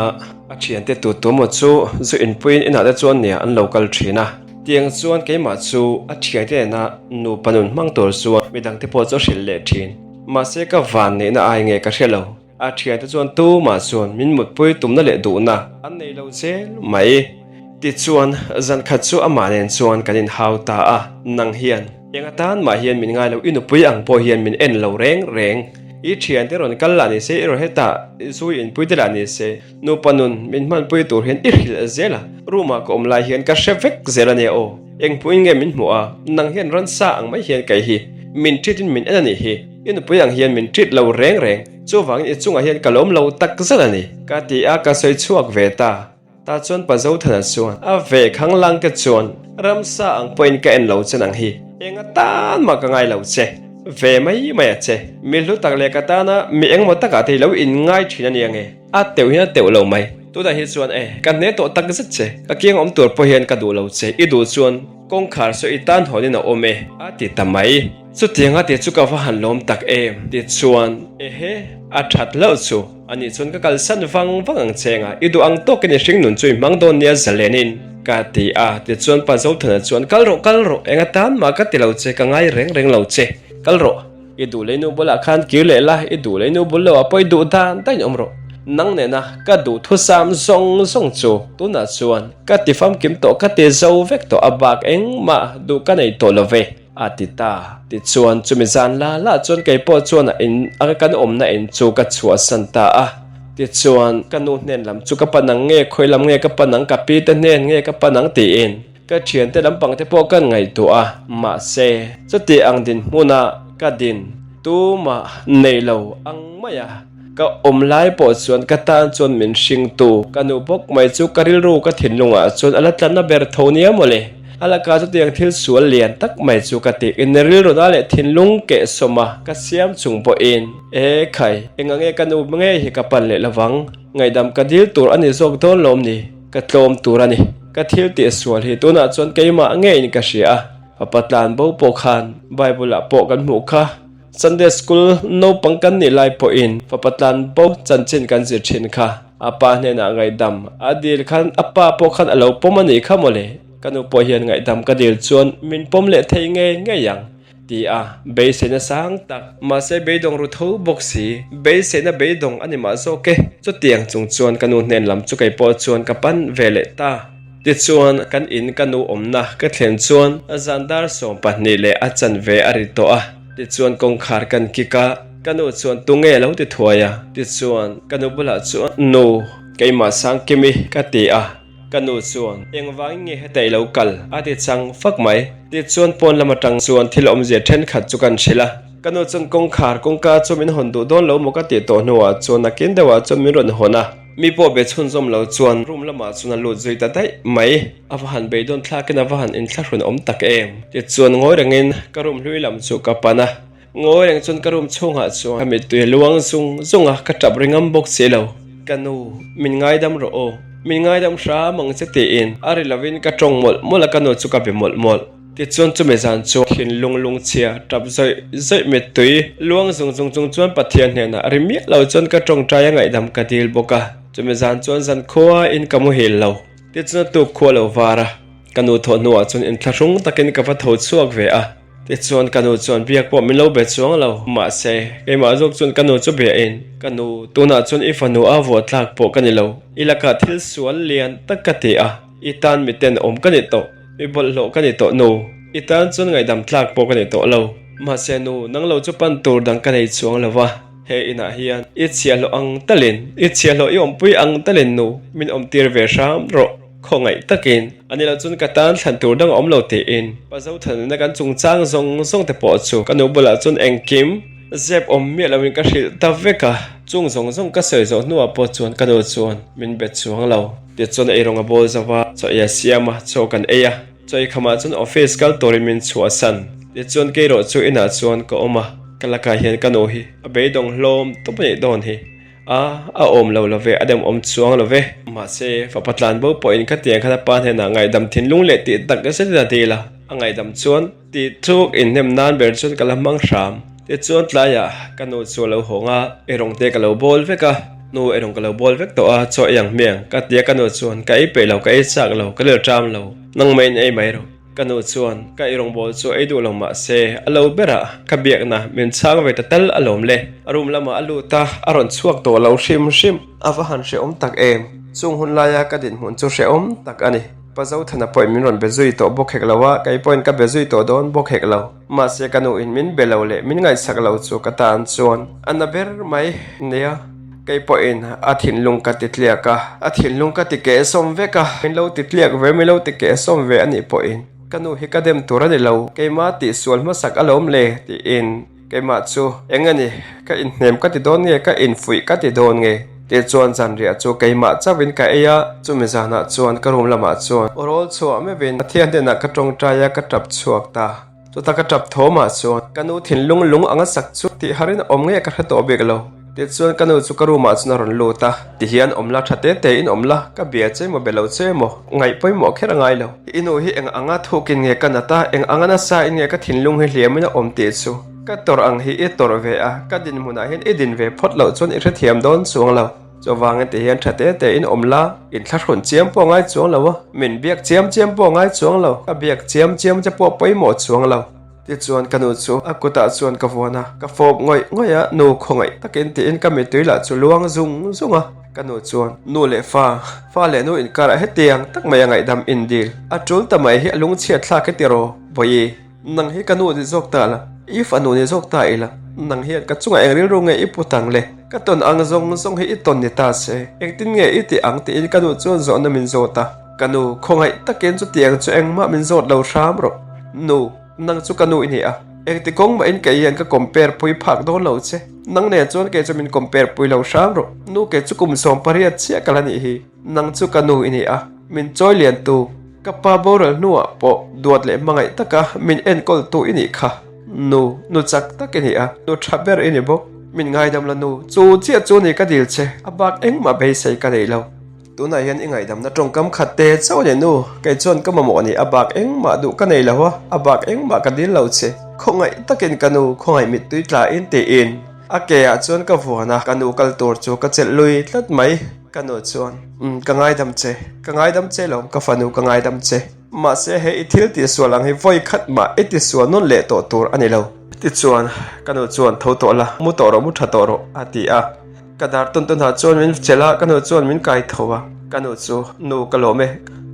a thiante tu tumaw chu zu inpuiin inah te chuan nia an lo kal thin a. Tiang chuan keimah chu a thiante nena nupa nun hmang tur chuan midangte pawh chu a hrilh leh thin. Mahse ka van neihna ai nge ka hre lo. A thiante chuan tumah chuan min mutpui tumna leh duhna an nei lo zel mai. Tichuan, zan khat chu amah nen chuan kan inhau ta a, nang hian eng atan mah hian min ngai lo, i nupui ang pawh hian min en lo reng reng. I thiante rawn kal lah ni se, i rawn hetah zui inpui te lah ni se, nupa nun min hmanpui tur hian i hrilh zel a, room ah ka awm lai hian ka hre vek zel a nia aw. Eng hmuhin nge min hmuh a, nang hian ransa ang mai hian kei hi min treat in min en a nih hi. I nupui ang hian min treat lo reng reng, chuvangin i chungah hian ka lawm lo tak zet a ni, ka ti a, ka sawi chhuak ve ta. Tah chuan Pa Zothana chuan a ve khang lang te chuan ramsa ang pawhin ka en lo che nang hi, eng atan mah ka ngai lo che, ve mai mai a che, mi hlu tak leh ka tana mi engmaw takah te hi lo inngai thin a nia nge, a teuh hian a teuh lo mai. Tunah hi chuan e, ka hne tawh tak zet che, ka kiang awm tur pawh hian ka duh lo che, i duh chuan kawngkhar saw i tan hawnin a awm e, a ti ta mai. Chutiang a ti chu ka va han lawm tak em? Tichuan, Ehe, a that hlauh chu. Anih chuan ka kalsan vang vang ang che nga, i duh ang tawkin i hringnun chu i hmang dawn nia zalenin, ka ti a. Tichuan Pa Zothana chuan, Kal rawh, kal rawh, eng atan mah ka ti lo che, ka ngai reng reng lo che. Kal rawh, i duh leinu bulah khan kir leh la, i duh leinu bul loah pawh i duh dan dain awm rawh. Nang nena ka duh thusam zawng zawng chu tunah chuan ka ti famkim tawh, ka ti zo vek tawh, a bak engmah duh ka nei tawh lo ve. A ti ta. Tichuan, chumi zan la la chuan kei pawh chuan a in a kan awmna in chu ka chhuahsan ta a. Tichuan, ka nu hnen lam chu ka pan ang nge, khawi lam nge ka pan ang, ka pi te hnen nge ka pan ang tiin ka thiante lampang te pawh kan ngaihtuah a. Mahse, chuti ang dinhmuna ka din tumah nei lo ang mai a. Ka awm lai pawh chuan ka tan chuan min hringtu ka nu bawk mai chu ka rilru ka thinlungah chuan a la tlanna ber tho nia mawle. A lakah chutiang thil sual lian tak mai chu ka tih in rilruna leh thinlung kehsawm a ka siam chung pawhin e khai enga nge ka nu ngei hi ka pan leh lovang ngaihdam ka dil tur a ni zawk dawn lawm ni ka tlawm tur a ni ka thil tih sual hi tunah chuan keimah ngeiin ka hria a fapa tlan bo pawh khan Bible ah pawh kan hmuh kha. Sunday School naupang kan nih lai pawhin fapa tlan bo chanchin kan zir thin kha. A pa hnenah ngaihdam a dil khan a pa pawh khan a lo pawm a nih kha mawle. Ka nu pawh hian ngaihdam ka dil chuan min pawm leh thei ngei ngei ang ti a beiseina sang tak. Mahse beidawng ru tho bawk si, beiseina beidawng a ni mah zawk e. Chutiang chung chuan ka nu hnen lam chu kei pawh chuan ka pan ve leh ta. Tichuan, kan in ka nu awmna ka thlen chuan zan dar 12 leh a chanve a ri tawh a. Tichuan kawngkhar kan kik a, ka nu chuan tunge lo ti thuai a. Tichuan, ka nu bulah chuan, Nu, keimah Sangkimi ka ti a. Ka nu chuan, Engvangin nge heta i lo kal? a ti chang fak mai. Tichuan pawn lam atang chuan thil awmzia thenkhat chu kan hrilh a. Ka nu chuan kawngkhar kawngka chu min hawn duh dawn lo maw ka tih tawh hnuah chuan nakin deuhah chuan min rawn hawn a. Mi pawh be chhunzawm lo chuan room lamah chuan a lut zui ta daih mai. A va han beidawn thlakin a va han inthlahrun awm tak em? Tichuan ngawi rengin ka room hlui lam chu ka pan a. Ngawi reng chuan ka room chhungah chuan ka mittui a luang zung zung a, ka tap ri ngam bawk si lo. Ka nu, min ngaidam rawh aw. Min ngaidam hram ang che tiin a ri lovin ka tawng mawlh mawlh a, ka nu chu ka be mawlh mawlh. Tichuan chumi zan chu thinlung lungchhia tap zawih zawih mittui luang zung zung chung chuan Pathian hnenah ri miah lo chuan ka tawngtai a ngaihdam ka dil bawk a. Chumi zan chuan zan khua in ka muhil lo. Tichuan a tuk khua lo var a, ka nu thawh hnuah chuan inthlahrung takin ka va tho chhuak ve a. Tichuan ka nu chuan biak pawh min lo be chuang lo, mahse keimah zawk chuan ka nu chu bia in, Ka nu, tunah chuan i fanu a vuah tlak pawh ka ni lo, i lakah thil sual lian tak ka ti a, i tan miten awm ka ni tawh, mi bawlhhlawh ka ni tawh nu, i tan chuan ngaihdam tlak pawh ka ni tawh lo, mahse nu, nang lo chu pan tur dang ka nei chuang lo va, he inah hian i chhiahhlawh ang talin, i chhiahhlawh i awmpui ang talin nu, min awmtir ve hram rawh. Khawngaih takin, a ni lo chuan ka tan thlan tur dang a awm lo tiin Pa Zothanna kan chungchang zawng zawng te pawh chu ka nu bulah chuan engkim zep awm miah loin ka hrilh ta vek a, chung zawng zawng ka sawi zawh hnuah pawh chuan ka nu chuan min bet chuang lo. Tichuan eirawng a bawl zo a, chaw ei a siam a, chaw kan ei a, chaw ei khamah chuan office kal turin min chhuahsan. Tichuan keirawh chu inah chuan ka awm a, ka lakah hian ka nu hi a beidawng hlawm tawp a nih dawn hi. A, a awm lo lo ve, a dem awm chuang lo ve. Mahse, fapa tlan bo pawhin ka tiang khan a pa hnenah ngaihdam thinlung leh tih tak zetin a dil a, a ngaihdam chuan tih thuk inhnem nan ber chuan ka la hmang hram. Tichuan tlaiah ka nu chu a lo hawng a, eirawng te ka lo bawl vek a, nu eirawng ka lo bawl vek tawh a, chaw ei ang hmiang ka ti a, ka nu chuan ka ei peih lo, ka ei chak lo, ka rilṭam lo, nangmah in ei mai rawh. Ka nu chuan ka eirawngbawl chu ei duh lo mah se, a lo berah ka biakna min chhang ve ta tal alawm le. A room lamah a lut a, a rawn chhuak tawh lo hrim hrim. A va han hrehawm tak em? Chung hun laia ka dinhmun chu hrehawm tak a ni. Pa Zothana pawhin min rawn be zui tawh bawk hek lo a, kei pawhin ka be zui tawh dawn bawk hek lo. Mahse ka nuin min be lo leh min ngaihsak lo chu ka tan chuan a na ber mai nia. Kei pawhin a thinlung ka ti tliak a, a thinlung ka ti keh sawm vek a, min lo ti tliak ve, min lo ti keh sawm ve a nih pawhin ka nu hi ka dem tur a ni lo, keimah tihsual hmasak alawm le tiin keimah chu eng a ni, ka inhnem ka ti dawn nge, ka infuih ka ti dawn nge tih chuan zanriah chu keimah chauhin ka ei a, chumi zanah chuan ka room lamah chuan aw rawl chhuah meuhin Pathian hnenah ka tawngtai a, ka tap chhuak ta. Chuta ka tap tho mah chuan ka nu thinlung lung anga sak chu tih harin a awm nge ka hre tawh bik lo. Tichuan ka nu chu ka room ah chuan a rawn lut a, tihian awm la tha te te in awm la, ka bia che maw be lo che maw, ngaih pawimawh kher a ngai lo. I nu hi eng anga thukin nge ka nat a, eng anga nasa in nge ka thinlung hi hliamin a awm tih chu ka tawrh ang hi i tawrh ve a, ka dinhmunah hian i din ve phawt loh chuan i hrethiam dawn chuang lo. Chuvangin ti hian tha te te in awm la, inthlahrun chiam pawh ngai chuang lo a, min biak chiam chiam pawh ngai chuang lo, ka biak chiam chiam che pawh pawimawh chuang lo. Tichuan ka nu chu a kutah chuan ka vuan a, ka fawp ngawih ngawih a, nu khawngaih takin tiin ka mittui lah chu luang zung zung a. Ka nu chuan, Nu leh fa, fa leh nu inkarah hetiang tak mai a ngaihdam indil a tul ta mai hi a lungchhiat thlak e tiraw, Bawihi. Nang hi ka nu ni zawk ta la, i fanu ni zawk ta ila, nang hian ka chungah eng rilru nge i put ang le? Ka tawn ang zawng zawng hi i tawn ni ta se, engtin nge i tih ang tiin ka nu chuan zawhna min zawt a. Ka nu, khawngaih takin chutiang chu engmah min zawt lo hram rawh. Nu, nang chu ka nu i ni a, engti kawng mahin kei hian ka compare pui phak dawn lo che. Nang nen chuan kei chu min compare pui lo hram rawh. Nu kei chu kum 18 chiah ka la nih hi. Nang chu ka nu i ni a, min chawi liantu, ka pa boral hnuah pawh duat leh hmangaih taka min enkawltu i nih kha. Nu, nu chak tak i ni a, nu tha ber i ni bawk. Min ngaidam la nu, chu chiah chu ni ka dil che, a bak engmah beisei ka nei lo. Tunah hian i ngaihdamna tawngkam khat te chauh a ni nu, kei chuan ka mamawh ni, a bak engmah duh ka nei lo a, a bak engmah ka dil lo che. Khawngaih takin ka nu, khawngaih mittui tlain tiin a ke ah chuan ka vuan a, ka nu kal tur chu ka chelh lui tlat mai. Ka nu chuan, Umm, ka ngaidam che, ka ngaidam che lo, ka fanu ka ngaidam che. Mahse he i thil tihsual ang hi vawi khat mah i tisual nawn leh tawh tur a ni lo. Tichuan, ka nu chuan, Tho tawh la, mu tawh rawh, mu tha tawh rawh, a ti a. Ka dar tawn tawnah chuan min chelh a, ka nu chuan min kai tho a. Ka nu chu, Nu, ka lawm e,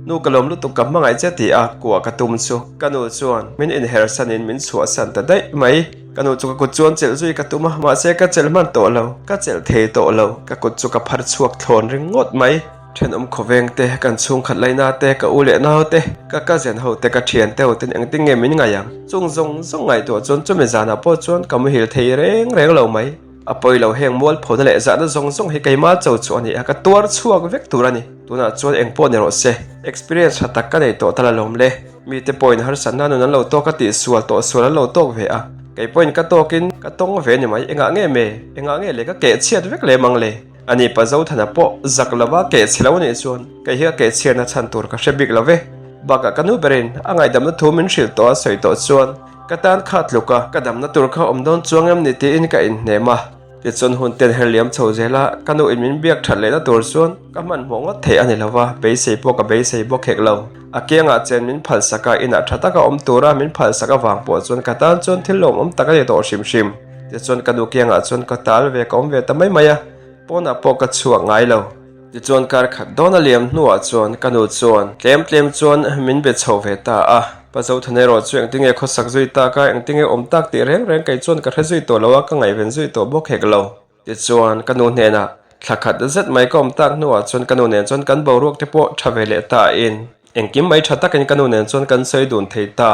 nu ka lawm lutuk ka hmangaih che ti a kuah ka tum chu. Ka nu chuan min inhersanin min chhuahsan ta daih mai. Ka nu chu ka kut chuan chelh zui ka tum a, mahse ka chelh hman tawh lo, ka chelh thei tawh lo, ka kut chu ka phar chhuak thlawn ringawt mai. Thenawm khawveng te, kan chhungkhat laina te, ka u leh nau te, ka cousin ho te, ka thian te ho ten engtin nge min ngaih ang? Chung zawng zawng ngaihtuah chuan chumi zanah pawh chuan ka muhil thei reng reng lo mai. A pawi lo heng mualphona leh zahna zawng zawng hi keimah cho chu a ni a, ka tuar chhuak vek tur a ni. Tunah chuan eng pawh ni rawh se, experience tha tak ka nei tawh ta la lawm le. Mite pawhin harsatna nun an lo tawk a tih sual tawh sual an lo tawk ve a, kei pawhin ka tawkin ka tawng ve ni mai, engah nge me, engah nge le ka keh chhiat vek lem ang le? Ani pa Zothana pawh zak lova keh chhe lo nih chuan kei hi ka keh chhiatna chhan tur ka hre bik lo ve. Bakah ka nu berin a ngaihdamna thu min hrilh tawh a sawi tawh chuan ka tan kha tluk a, ka damna tur kha awm dawn chuang em ni tiin ka inhnem a. Tichuan hun ten her liam chho zel a, ka nu in min biak that lehna tur chuan ka hmanhmawh ngawt theih a ni lo va, beisei pawh ka beisei bawk hek lo. A kiangah chen min phalsak a, inah tha taka awm tura min phalsak avang pawh chuan ka tan chuan thil lawmawm tak a ni tawh hrim hrim. Tichuan ka nu kiangah chuan ka tal ve ka awm ve ta mai mai a, pawnah pawh ka chhuak ngai lo. Tichuan kar khat dawn a liam hnuah chuan ka nu chuan tlem tlem chuan min be chho ve ta a, Pa Zothana erawh chu engtinge khawsak zui tak a, engtinge awm tak tih reng reng kei chuan ka hre zui tawh lo a, ka ngaihven zui tawh bawk hek lo. Tichuan ka nu hnenah thla khat zet mai ka awm tak hnuah chuan ka nu nen chuan kan boruak te pawh tha ve leh ta in engkim mai tha takin ka nu nen chuan kan sawi dun thei ta.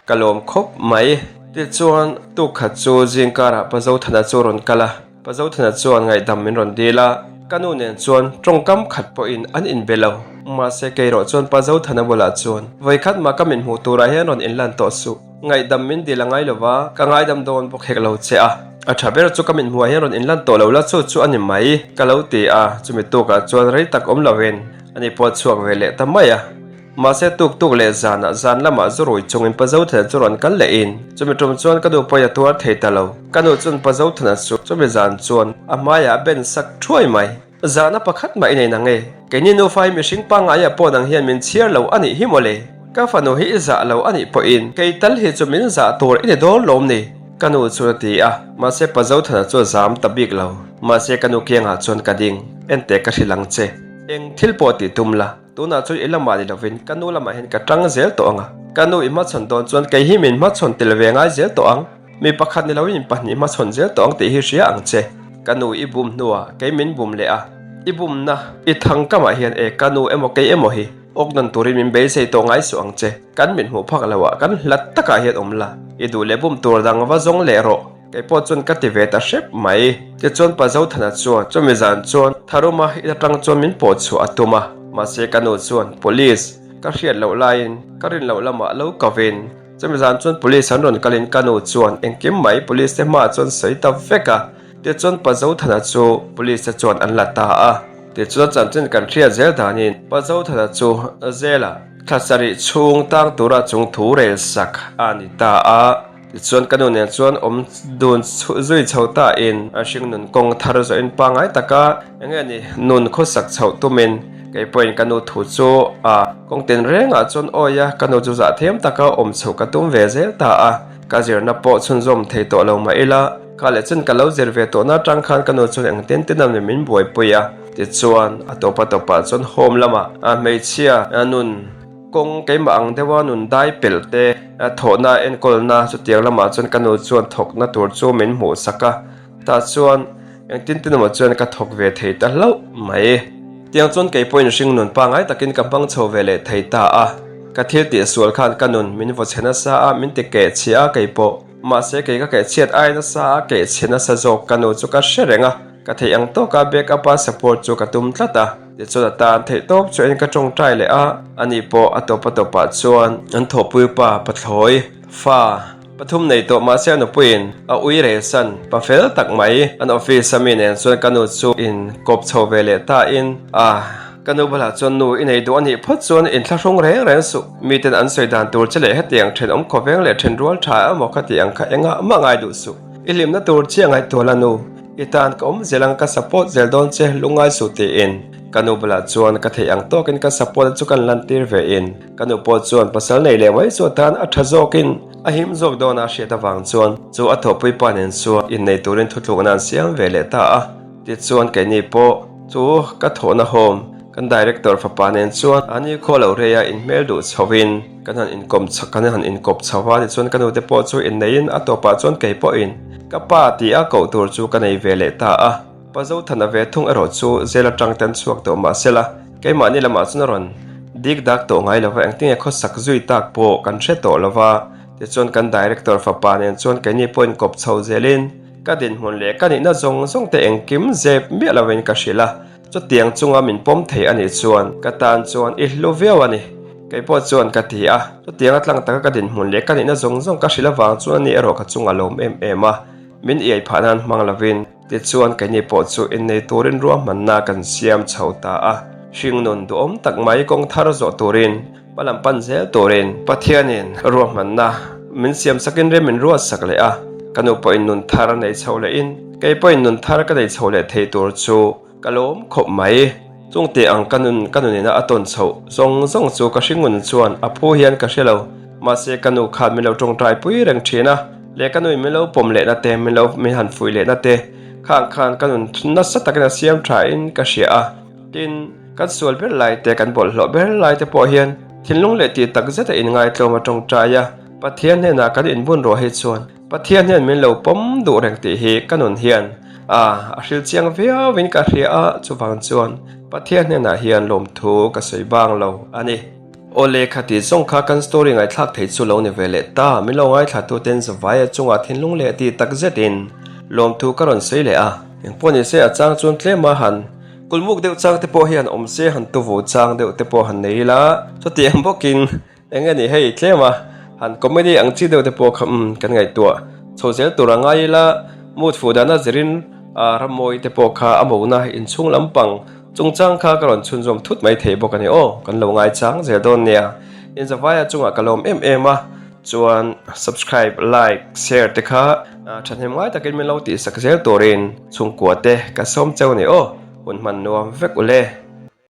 Ka lawm khawp mai. Tichuan tuk khat chu zingkarah Pa Zothana chu rawn kal a, Pa Zothana chuan ngaihdam min rawn dil a, ka nu nen chuan tawngkam khat pawhin an inbe lo. Mahse keirawh chuan Pa Zothana bulah chuan vawikhat mah ka min hmuh turah hian rawn inlan tawh suh. Ngaihdam min dil a ngai lo va, ka ngaidam dawn bawk hek lo che a. A tha ber chu ka min hmuhah hian rawn inlan tawh lo la chu chu a ni mai, ka lo ti a. Chumi tukah chuan rei tak awm lovin ani pawh a chhuak ve leh ta mai a. Mahse tuk tuk leh zanah zan lamah zu rui chungin Pa Zothana chu rawn kal leh in, chumi tum chuan ka nu pawhin a tuar thei ta lo. Ka nu chuan Pa Zothana chu chumi zan chuan a hmaiah a ben sak thuai mai. Zahna pakhat mah i nei nang e. Keini nufa hi mihring pangaiah pawh nang hian min chhiar lo a nih hi mawle. Ka fanu hi i zah lo a nih pawhin kei tal hi chu min zah tur i ni dawn lawm ni? Ka nu chuan a ti a, mahse Pa Zothana chu a zam ta bik lo. Mahse ka nu kiangah chuan ka ding, Enteh ka hrilh ang che. Eng thil pawh tih tum la. Tunah chuan i lamah ni lovin ka nu lamah hian ka tang zel tawh ang a, ka nu i hmachhawn dawn chuan kei hi min hmachhawn tel ve ngai zel tawh ang, mi pakhat ni lovin min pahnih hmachhawn zel tawh ang tih hi hria ang che. Ka nu i bum hnuah kei min bum leh a, i bumna i thang kamah hian e ka nu emaw kei emaw hi awk nawn turin min beisei tawh ngai suh ang che, kan mit hmuh phak loah kan hlat takah hian awm la, i duh leh bum tur dang va zawng leh rawh. Kei pawh chuan ka ti ve ta hrep mai. Tichuan Pa Zothana chuan chumi zan chuan Tharuma in atang chuan min pawh chhuah a tum a. Mahse ka nu chuan Police ka hriat loh laiin ka rin loh lamah lo kovin chumi zan chuan Police an rawn kalin ka nu chuan engkim mai Police te hmaah chuan sawi ta vek a. Tichuan Pa Zothana chu Police te chuan an la ta a. Tichuan a chanchin kan hriat zel danin Pa Zothana chu zela thla sarih chhung tang tura chung thu rel sak a ni ta a. Tichuan ka nu nen chuan awm dun zui chho ta in a hringnun kawng thar zawh in pangngai taka eng nge ni nun khawsak chhoh tumin kei pawhin ka nu thu chu a kawng tin rengah chuan awi a, ka nu chu zah thiam taka awm chhoh ka tum ve zel ta a, ka zirna pawh chhunzawm thei tawh lo mah ila kha leh chin ka lo zir ve tawhna atang khan ka nu chuan engtin tin a min buaipui a, tichuan a tawpa tawpah chuan home lamah hmeichhia nun. Kawng keimah ang deuha nun dai pelh te, thawhna enkawlna chutiang lamah chuan ka nu chuan thawkna tur chu min hmuh sak a, tah chuan engtin tin emaw chuan ka thawk ve thei ta hlauh mai. Tiang chuan kei pawhin hring nun pangngai takin ka hmang chho ve leh thei ta a, ka thil tih sual khan ka nun min vaw chhe nasa a, min ti keh chhia a kei pawh. Mahse kei ka keh chhiat ai nasa a, keh chhe nasa zawk ka nu chu ka hre reng a, ka theih ang tawka back up a support chu ka tum tlat a. Tichuan a tan theih tawp chuan ka tawngtai leh a, ani pawh a tawp a tawpah chuan an thawhpui pa pathlawi fa pathum nei tawh mahse a nupuiin a ui relsan pa fel tak mai an office a mi nen chuan ka nu chu in kawp chho ve leh ta in a ka nu bulah chuan nu i nei duh a nih phawt chuan inthlahrung reng reng suh miten an sawi dan tur che leh hetiang thenawm khawveng leh thenrual tha emaw kha tih ang kha engah mah ngai duh suh i hlimna tur chiah ngaihtuah la nu. I tan ka awm zel ang ka support zel dawn che lungngai suh tiin ka nu bulah chuan ka theih ang tawkin ka support chu kan lantir ve in ka nu pawh chuan pasal nei leh mai chu atan a tha zawkin a him zawk dawn a hriat avang chuan chu a thawhpui pa nen chuan innei turin thuthlukna an siam ve leh ta a tichuan keini pawh chu ka thawhna home kan director fapa nen chuan ani khaw lo rei a inhmel duh chho in kan han inkawm kan han inkawp chho a tichuan ka nu te pawh chu inneiin a tawpah chuan kei pawhin Ka pa tih a koh tur chu ka nei ve leh ta a, Pa Zothana ve thung erawh chu zel atang ten chhuak tawh mah sela. Keimahni lamah chuan a rawn dik dak tawh ngai lo va, engtinge khawsak zui tak pawh kan hre tawh lo va. Tichuan kan director fapa nen chuan keini pawhin kawp chho zelin ka dinhmun leh ka nihna zawng zawng te engkim zep miah lovin ka hrilh a. Chutiang chunga min pawm thei a nih chuan ka tan chuan i hlu viau a ni. Kei pawh chuan ka ti a, chutianga tlang taka ka dinhmun leh ka nihna zawng zawng ka hrilh avang chuan ani erawh ka chunga lawm em em a, min iai phah nan hmang lovin. Tichuan keini pawh chu innei turin ruahmanna kan siam chho ta a, hringnun duhawm tak mai kawng thar zawh turin, hma lam pan zel turin Pathianin ruahmanna min siam sakin rem min ruatsak leh a, ka nu pawhin nun thar nei chho lehin kei pawhin nun thar ka nei chho leh thei tur chu ka lawm khawp mai. Chung teh ang ka nun ka nunina a tawn chhoh zawng zawng chu ka hringnun chuan a phu hian ka hre lo. Mahse ka nu khan min lo tawngtai pui reng thin a, leh ka nuin min lo pawm lehna te, min lo min han fuih lehna te khang khan ka nun nasa takin a siam tha in ka hria a. Tin, kan sual ber lai te, kan bawlhhlawh ber lai te pawh hian thinlung leh tih tak zeta inngaitlawm a tawngtai a, Pathian hnenah kan inbun ruah hi chuan Pathian hian min lo pawm duh reng tih hi ka nun hian a a hril chiang viauin ka hria a, chuvang chuan Pathian hnenah hian lawmthu ka sawi bang lo a ni. Aw lehkha tih zawng kha kan story ngaihthlak thei chu lo ni ve leh ta, min lo ngaithla tu ten zavaia chungah thinlung leh tih tak zetin lawmthu ka rawn sawi leh a. Engpawh ni se a chang chuan tlema han kulmuk deuh chang te pawh hian awm se han tuvu chang deuh te pawh han nei ila chutiang bawkin Eng nge ni hei tlem a, han comedy ang chi deuh te pawh kha umm kan ngaihtuah chho zel tur a ngai ila, mood fuh dana zirin ah rammawi te pawh kha a mona inchhung lampang chungchang kha ka rawn chhunzawm thut mai thei bawk a ni aw, kan lo ngaichang zel dawn nia. Inzavaia chungah ka lawm em em a, chuan subscribe, like, share te kha thahnem ngai takin min lo tihsak zel turin chhungkua te ka sawm cheu ni aw, hun hman nuam vek ule.